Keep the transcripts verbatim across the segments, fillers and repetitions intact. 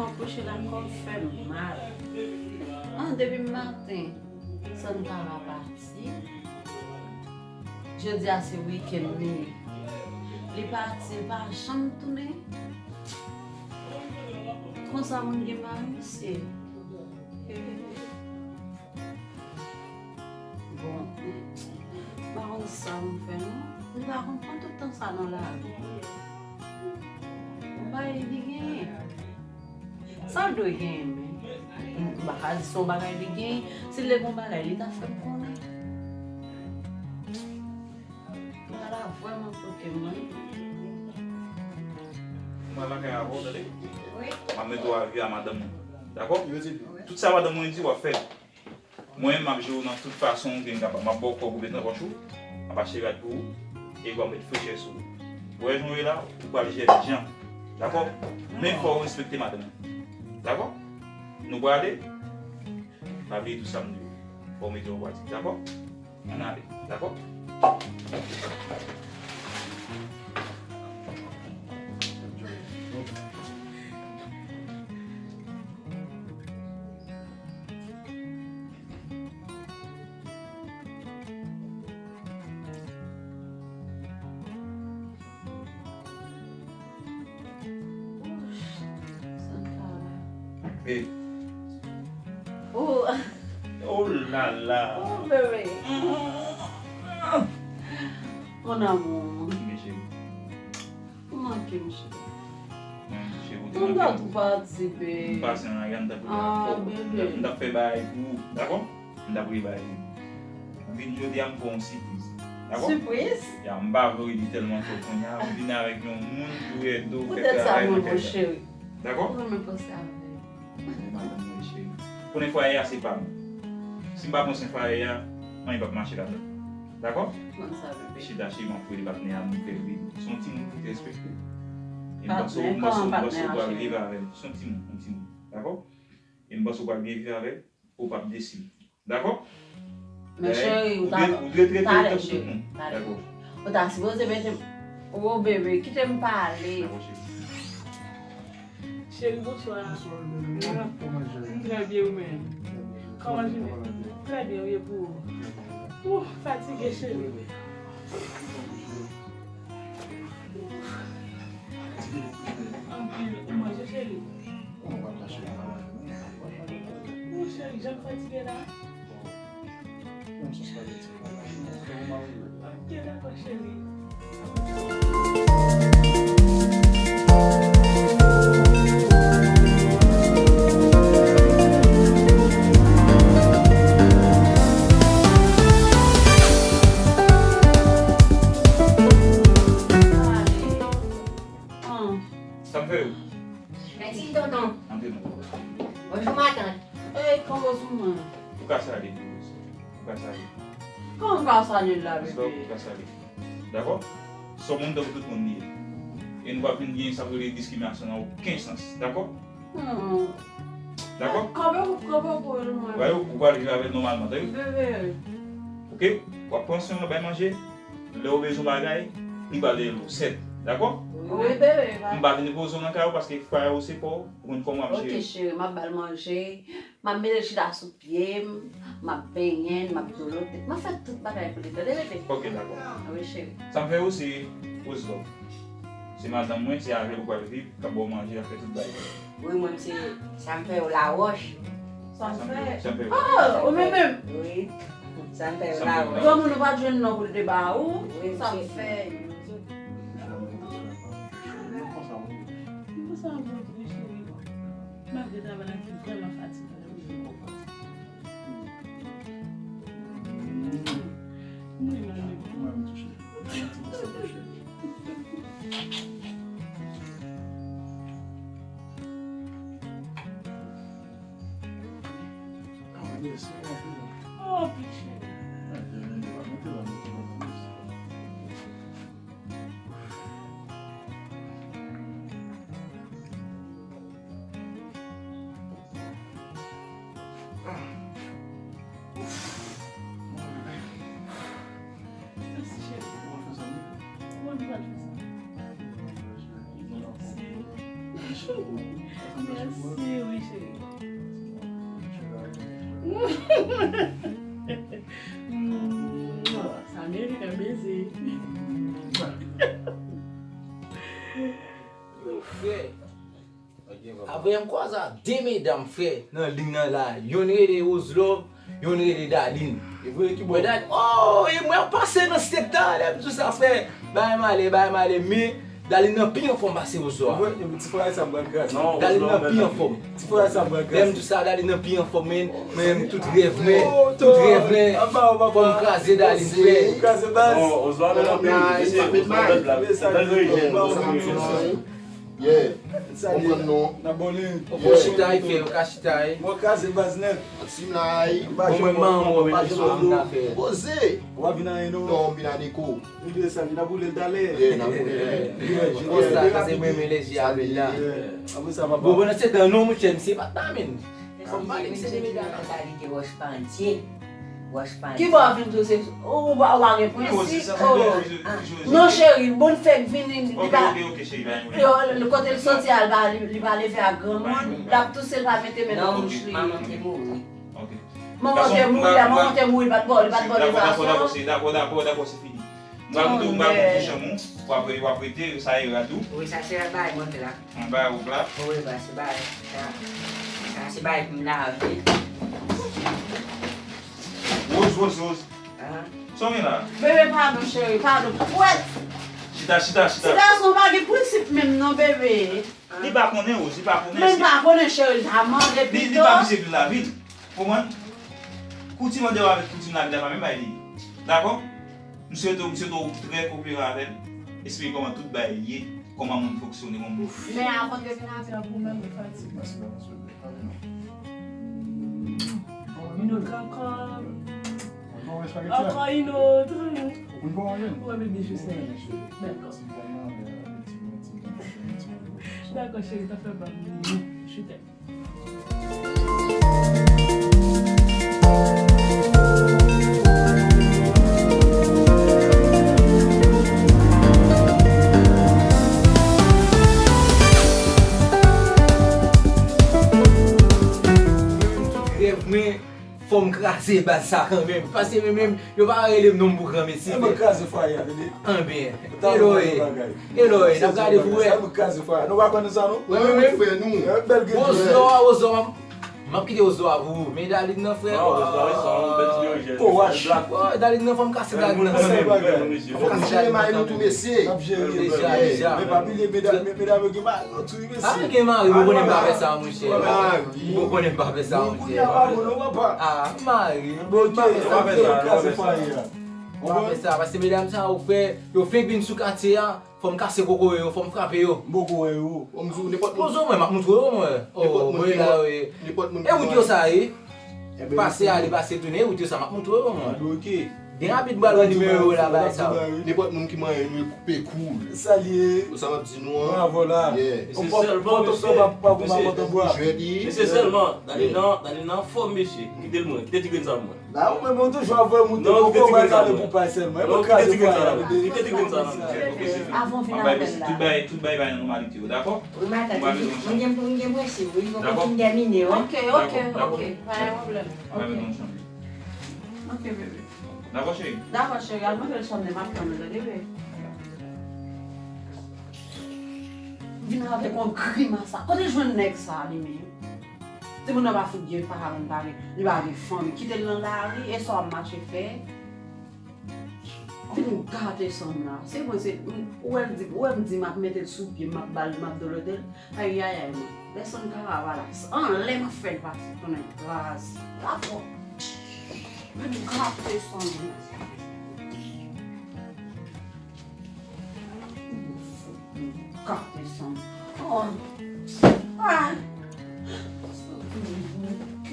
Kouche la kò m fè m mal. An, depi maten, Santara pati. Jodi a se wikenn li. Li pati, li pa janm tounen. Konsa moun gen mari, mesye. Bon, m pa konn sa m fè non. M pa konn pran tout tan sa nan lari. Yon bagay li genyen. Sa l dwe genyen menm? M pa ka di se yon bagay li genyen. Si l te gen yon bagay, li ta fè m konnen. Sa la vrèman choke m, wi. Mwen lakay avè w, tande? Wi. M ap mete w avi a madanm mwen. Dakò? Wi. Tout sa madanm mwen di, w ap fè. Mwen menm, m ap jere w nan tout fason ke m kapab. M ap ba w kòb ou met nan pòch ou, m ap achte rad pou ou, epi w ap met frechè sou ou. Ou wè jan w ye la, ou pral jèn jan. Dakò? Men fò w respekte madanm ou. Dakò? Nou prale? Pa bliye tout sa m di w. Fò w mete yo an pratik, dakò? Ann ale, dakò? Babe. Oh. Oh la la. Oh, bébé. Mon amour. Ki men cheri? Ou manke m, cheri. Mwen, cheri, ou te manke m. Ou gate ou pati, babe. M pase nan lari a, m t ap rive. Ah, bébé. M t ap fè bagay pou ou, dakò? M t ap rive. Ou vin jodi a, m fè w yon sipriz. Dakò? Sipriz? Ya, m pa vle w ri tèlman twòp kounye a. Ou vin avèk yon moun pou ede w fè travay nan kay la. Poutèt sa, mon cheri. Dakò? Ou renmen panse avè m. Ou madanm mwen, cheri. Konnen fwaye a se pa m. Si m pa pran swen fwaye a, anyen p ap mache ladan l. Dakò? Konn sa, bebe. Chita, cheri, m ap rele patnè a, m fè l vini. Se yon timoun ki te respekte. E m panse w, m panse w, m panse w pral viv avè l. Se yon timoun, yon timoun. Dakò? E m panse w pral byen viv avè l. Ou p ap desi. Dakò? Men cheri, ou ta, ou dwe trete l tankou tout moun. Dakò. Ou ta sipoze mete m. Oh, bebe, kite m pale. Dakò, cheri. Cheri, bonswa. Bonswa, bebe. Kòman w ye? M trè byen, ou menm? Kòman jounen? Trè byen, ou ye pou ou? Ou fatige, cheri. Anpil, ou manje, cheri? Ou cheri, jan m fatige la. Ok, dakò, cheri. Sa m fè yo? Mèsi, tonton. Antre non. Bonjou, matant. Ey, kòman sou mwen? Ou ka sale tou, ou ka sale. Kòman m ka sale l la, bebe? Ou ka sale. Dakò? Se yon moun tankou tout moun li ye. E nou p ap vin gen sa k rele diskriminasyon nan okenn sans. Dakò? Hmm. Dakò? Kanpe, kanpe pou mwen. Ou pral viv avè l nòmalman, tande? Bebe. Ok? W ap pran swen l, bay manje. Lè w bezwen bagay, li pral rele w, sèt. Dakò? Wi, bebe. M pa vin poze w nan kay ou paske fwaye ou se pa w, ou konn kòman w ap jere. Ok, cheri, m ap ba l manje, m ap mete l chita sou pye m, m ap benyen l, m ap dolote l, m ap fè tout bagay pou li, tande, bebe? Ok, dakò. Wi, cheri. Sa m fè yo se Rose Love. Se madanm mwen, se avè l ou pral viv, k ap ba w manje, k ap fè tout bagay. Wi, mwen, se sa m fè yo, Lawòch. Sa m fè? Sa m fè yo. Oh, ou menm menm? Wi. Sa m fè yo, Lawòch. Granmoun ou pa t jwenn non pou l te ba ou? Wi, sa m fè yo. Mwen konsa, mwen. Mwen konsa, mwen, wi, cheri. Malgre travay la ki vrèman fatigant. Mwen, mwen, mwen. Mèsi, wi, cheri. Sa merite yon beze. Yo, frè. Apre m kwaze ak de medam, frè, nan liy nan la. Yonn rele Rose Love, yonn rele Daline. E vre ki bò? Mwen Daline, oh, e mwen ap pase nan step talè, m di sa, frè. Bay m ale, bay m ale, men Daline nan pi anfòm pase Rose Love. E vre, epi ti frè sa m pral kraze. Non, Daline nan pi anfòm. Ti frè sa m pral kraze. Lè m di sa, Daline nan pi anfòm, men, men tout rèv mwen, tout rèv mwen, fò m kraze Daline, frè. Kraze baz. Non, Rose Love nan pi anfòm. Yeah. Konprann non. N ap ba w li. Ou ka chita, frè, ou ka chita. Mwen kraze baz nèt. Anti m la, ay. Bon, mwen manman, mwen pa jwenn sa m ta fè. Poze. W ap vin anyen, non? Non, m vin a deko. Li vle sa, li n ap boule l talè. Yeah, n ap boule l. Konsa, sa se mwen, men lèje avè l la. Apre sa, papa. Bon, pandan se tan, non, monchè, misye pa t la, men. Fò m pale, misye te mete a kalite wòch pandye. Ki bò w ap vin tou se ou pa ou pa gen prensip? Oh. Non cheri, bon fèk vini, li pa. Yo, kote l soti a, li pa, li, li pa leve ak granmoun, l ap touse, l pa mete men nan bouch li. Manman te mouri. Manman te mouri, la, manman te mouri, li pa t ba w, li pa t ba w levasyon. Dakò, dakò, se fini. M pral montre w, m pral montre w chanm ou, w ap, w ap rete, sa e rad ou. Wi, sa se bagay mwen k la. Mwen bay ou pla. Wi, ba, se bagay. Sa, sa se bagay pou m lave. Rose, Rose, Rose. Sa w gen la? Bebe, padon, cheri, padon. Wè! Chita, chita, chita. Ti gason pa gen prensip menm non, bebe. Li pa konnen, Rose, li pa konnen. Men li pa konnen, cheri, li ta mande pito. Li, li pa vle vin lavi l. Konprann? Kou ti mande w avèk kou ti lavi la pa menm bagay li ye. Dakò? M swete w, m swete w trè koperan avè l. Esplike kòman tout bagay ye, kòman moun fonksyone, kòman moun. Men avan de vin avè w, ou menm ou fatige. Une autre encore. Encore une autre. Ou renmen bebe, je sais. D'accord. D'accord, chérie, t'en fais pas. Je t'aime. Rèv mwen, fò m kraze baz sa kanmenm. Paske mwen menm, yo pa rele m non pou granmesi. Mwen kraze fwaye a, tande. Anben, e lò e, e lò e, n ap gade pou wè. Sa mwen kraze fwaye a. Nou pa konn sa, non? Wi, wi, wi. Bèl gen Rose Love, Rose Love, m ap kite Rose Love a pou ou. Men Daline nan, frè. Non, Rose Love, se yon bèl ti dirijan. Daline nan, fò m kase Daline nan kanmenm. Fò m kase Daline nan kanmenm. Deja, deja. Men pa bliye, medam, medam yo gen mari yo tou, wi, mesye. Ah, gen mari, ou konnen m pa fè sa, monchè. Ou konnen m pa fè sa, monchè. Ah, mari, m pa fè sa, monchè. M pa fè sa, paske medam sa yo fè, yo fenk vin sou katye a, fò m kase kokoye yo, fò m frape yo. M poko wè yo. Poze w mwen, m ap moutre w mwen. Oh, mwen la, wi. E wout yo sa ye. Pase ale, pase tounen, e wout yo sa, m ap moutre w mwen. Gen abit m pral wè nimewo yo la, bagay sa yo. Nenpòt moun ki manyen nou, e koupe kou l. Sa l ye? Ou sa m ap di nou an? Bravo la. Yeah. E se sèlman, mesye, mesye, e se sèlman, Daline nan, Daline nan anfòm, mesye. Kite l mwen, kite ti grenn sa pou mwen. La, ou menm, ou toujou ap voye moute, poko bay kale pou pay sèlman. E mwen kraze fwaye a, bebe. Kite ti grenn sa nan men. Avan w vin avè l la. Tout bagay, tout bagay bay nan nòmalite yo, dakò? Wi, matant, mwen gen, mwen gen prensip, wi, fòk mwen fin tèmine, wi. Ok, ok, ok. Pa gen pwoblèm. Ok. Ok, bebe. Dakò, cheri? Dakò, cheri. Al monte l chanm li, m ap tann ou, tande, bebe? Vin avèk yon grimas sa. Kote l jwenn nèg sa, li menm? Timoun nan pa fout gen paran, pa gen, li pa gen fanmi. Kite l nan lari, e sa w ap mache fè? Vin gate san m la. Se mwen, se, ou wè l di, ou wè m di m ap mete l sou pye m, m ap ba l, m ap dolote l. Ayayay, mwen. Pèsonn ka pa pale. Anlè m ap fè l pase, konnen gras. Dakò. Vin gate san m. Gate san m. Oh. Ah. Ok.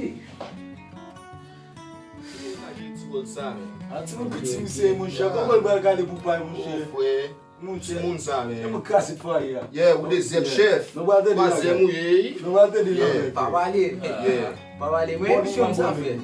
Ti wòl sa, men. A ti moun piti misye, monchè. Kòman l pral gade pou pay, monchè? Oh, frè. Monchè. Timoun sa, men. E mwen kraze fwaye a. Yeah, ou dezyèm chèf. Nou pral tande. Twazyèm ou ye. Nou pral tande. Yeah. Pa pale. Yeah. Pa pale. Mwen, misye, m sa fè.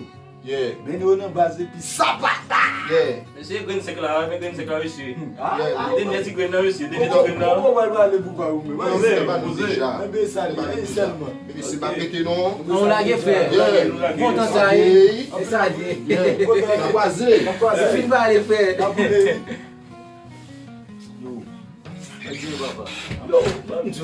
Yeah. Mennen yo nan baz epi sapata. Yeah. Mesye, grenn sèk la, men grenn sèk la, mesye. Ah, yeah. Ah, dènye ti grenn nan, mesye, dènye ti grenn nan. Kòman w pral pale pou pa ou menm? Non, men, poze. Men sa li ye sèlman. Epi se pa pete non. Non, lage frè. Yeah. Kontan sa ye. E sa li ye. Yeah. N a kwaze. N a kwaze. Fin pale frè. Yo. Yo, ban m di w.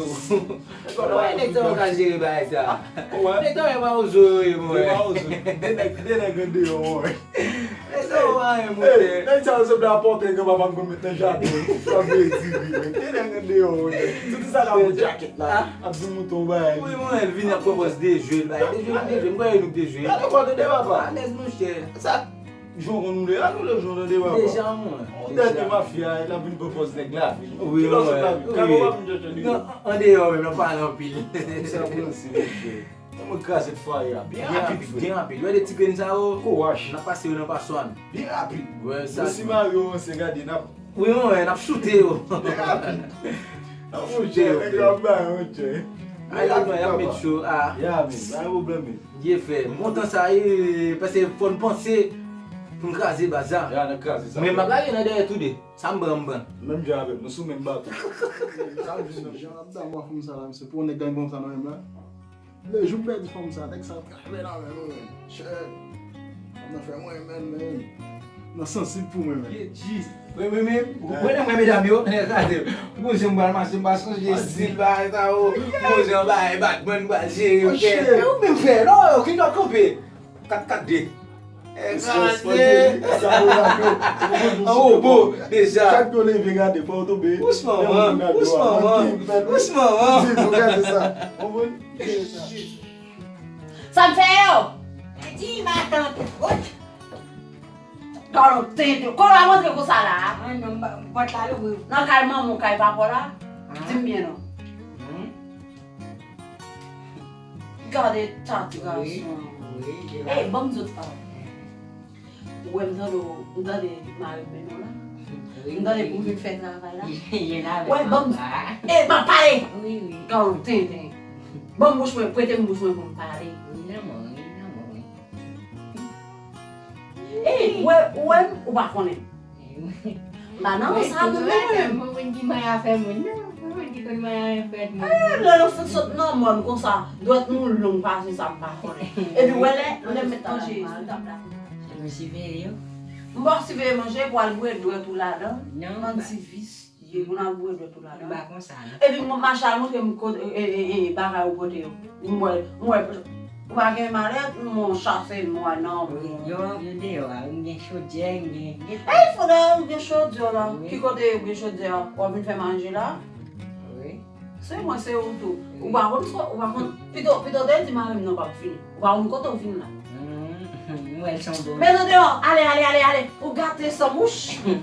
Wè, nèg sa yo ka jere bagay sa. Nèg sa yo pa ozo yo ye, mwen. Yo pa ozo. De nèg, de nèg andeyò, mwen. Nèg sa yo pa anyen, mwen. Nèg sa yo sanble a pòtèy granpapa m konn met nan jaden. Sa vle di, wi, mwen. De nèg andeyò, mwen. Soti sa la pou djakèt la. Ap di mouton bagay. Wi, mwen, vin ap pwopòz de jwe, bagay. De jwe, de jwe. Mwen kwè nou de jwe. Gade kò tande papa. Alèz, monchè. Sa Jan konn woule, al woule jan tande papa. Deja, mwen. On dènye mafya, l ap vin pran pòz nèg lavil. Wi, kilè w sot lavil? Kay papa m tande. Non, andeyò menm, nan pale anpil. Sa pran si mesye. Mwen kraze fwaye a. Byen rapid, byen rapid. Wè de ti grenn sa yo. Kouraj. N ap pase yo nan paswa n. Byen rapid. Wè, sa. Si Mario ranse gade, n ap. Wi, mwen, n ap choute yo. N ap choute yo. Nèg yo ap bay, monchè. Ay, y ap met cho, ah. Ya, men, pa gen pwoblèm, men. Ye frè, m kontan sa ye, paske fò n panse pou n kraze baz la. Ya, n ap kraze sa. Men m ap lage nan dèyè tou de. Sa m pran, m pran. Menm jan avè m, nou sou menm bato. Sa m di nou, jan ap damou a fanm sa la, misye, pou yon nèg gade fanm sa nan menm la. Lejou m pèdi fanm sa, nèg sa ap kraze nan men nou, men. Chè. Fanm nan fè mwen, men, men. Nan sansib pou mwen, men. Ye, G. Mwen, mwen, mwen, mwen, mwen, medam yo, gade, mwen, jan m pral mache, m pa sonje estil bagay sa yo, mwen, jan bagay Batman pral jere, frè. E ou menm, frè, non, ki lòt kanpe? Kat kat de. E kraze. An wobo, deja. Chak yo leve, gade, fò w tonbe. Pous manman, pous manman, pous manman. Di nou, gade sa. Konprann? Sa m fè yo? Di matant. Gade yon tenten. Kòman w antre konsa la a? An non, m pa, pòt la louvri. Nan kay manman w, kay papa w la? Di m byen non. Gade tati gason. Ey, ban m di w sa. Ou wè m tande, m tande mari m mennen w la. M tande pou m vin fè travay la. Wè, ban m, ey, m ap pale. Gade yon tenten. Ban m bouch mwen, prete m bouch mwen pou m pale. Ey, ou wè, ou wè m, ou pa konnen. M pa nan rans sa tou menm. Mwen moun ki may afè moun, non. Mwen moun ki konn may afè moun. Eh, lè nou sot, sot nan mòn konsa, dwèt nou long pase sa m pa konnen. Epi wè lè, lè m met manje sou tab la. Mwen siveye yo. M pa siveye manje pou al bwè dwèt ou ladan. Non, antivis. Ye pou n al bwè dwèt ou ladan. M pa konsa non. Epi m mache al montre m kote, e, e, e, bagay ou pote yo. M wè, m wè, ou pa gen malèt, m chase m wè nan. Wi, yo, yo deyò a, m gen chodyè, m gen, gen tout. Ey, fò dayè ou gen chodyè la. Wi. Ki kote ou gen chodyè a? W ap vin fè manje la? Wi. Se mwen, se ou tou. Wi. Ou pa konn, ou pa konn, pito, pito te di mari m nan p ap vini. Ou pa konn kote w vin la. Hmm, m wè l se yon bon. Men nan deyò, ale, ale, ale, ale. Ou gate san mouch. Wi,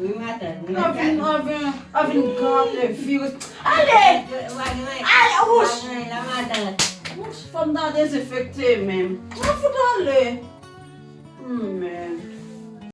wi, matant, m gate. Anvin, anvin, anvin gate viris. Ale! Ale, wouch! Wouch, fò m ta dezenfekte menm. Mwen fout ale. Men.